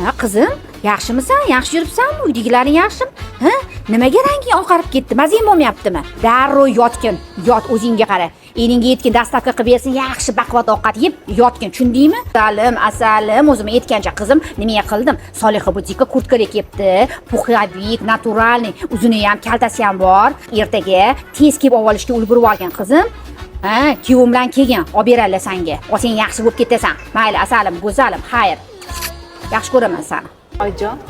Ha, qizim, yaxshimisan? Yaxshi yuribsanmi? Uydagilaring yaxshimi? Ha, nimaga ranging oqarib ketdi? Mazang bo'lmayaptimi? Darrov yotgin, yot, o'zingga qara. Eringga yetgin, доставка qilib bersin, yaxshi baquvvat ovqat yeb yotgin, tushundingmi? Asalim, asalim, o'zim aytgancha, qizim, nimaga qildim? Soliha butikka kurtkalar kelibdi, пуховик, натуральный, uzuni ham, kaltasi ham bor. Ertaga tez kelib olib olishga ulgurib olgin, qizim. Ha, kuyovim bilan kelgin, olib beradilar sanga. Olsang, yaxshi bo'lib ketasan. Mayli, asalim, go'zalim, xayr. Yaxshi ko'raman seni. Oyijon,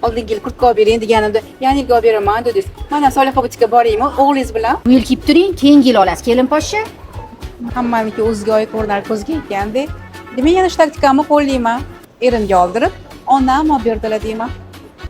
oldingi yil kurtka olib bering deganimda, yangi yilga olib beraman dedingiz. Mana, Soliha butikka boraymi o'g'lingiz bilan? Bu yil kiyib turing, keyingi yil olasiz, kelin poshsha. Hammaniki o'ziga oid ko'rinar ko'zga ekanda. Demak, yana shu taktikamni qo'llayman. Erimga oldirib, onam olib berdilar deyman.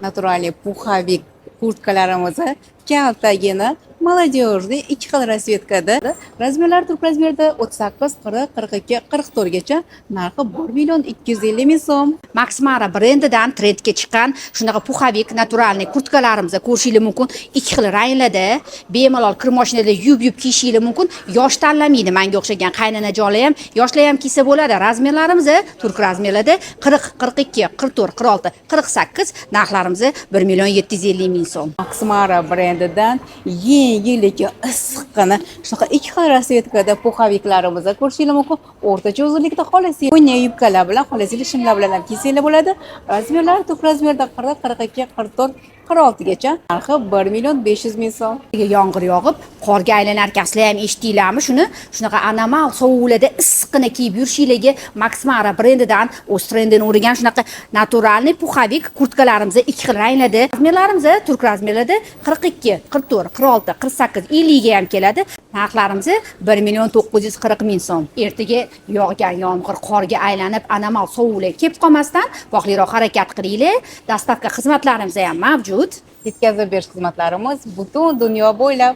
Натуральный пуховик kurtkalarimizni kaltagina, молодежный, ikki xil расцветка da. Размер lari turk razmerda 38, 40, 42, 44 gacha. Narxi 1 250 000 so'm. Max Mara brendidan trendga chiqqan shunaqa пуховик, натуральный kurtkalarimizni ko'rishinglar mumkin. Ikki xil ranglarda bemalol kir mashinada yuvib-yuvib kiyishinglar mumkin. Yosh tanlamaydi, menga o'xshagan qaynanajonlar ham, yoshlar ham kiysa bo'ladi. Размер larimiz turk размер larda 40, 42, 44, 46, 48. Narxlarimiz 1 750 ming so'm. Max Mara brendidan yengil, lekin issiqqina shunaqa ikki xil расцветка da пуховик larimizni ko'rishinglar mumkin. O'rtacha uzunlikda, xohlasangiz bunday yubkalar bilan, xohlasangiz shimlar bilan ham kiysanglar bo'ladi. Размер lari turk размер da 40, 42, 44, 46 gacha. Narxi 1 500 ming so'm. Yomg'ir yog'ib, qorga aylanar ekan. Sizlar ham eshitdinglarmi shuni? Shunaqa anomal sovuqlarda issiqqina kiyib yurishinglarga Max Mara brendidan o'z trendini o'rgan shunaqa натуральный пуховик kurtkalarimiz ikki xil ranglarda. Размер larimiz turk размер larda 42, 44, 46, 48, 50 ga ham keladi. Narxlarimiz 1 940 ming so'm. Ertaga yog'gan yomg'ir qorga aylanib, anomal sovuqlar kelib qolmasdan vaqtliroq harakat qilinglar. Доставка xizmatlarimiz ham mavjud. Yetkazib berish xizmatlarimiz butun dunyo bo'ylab.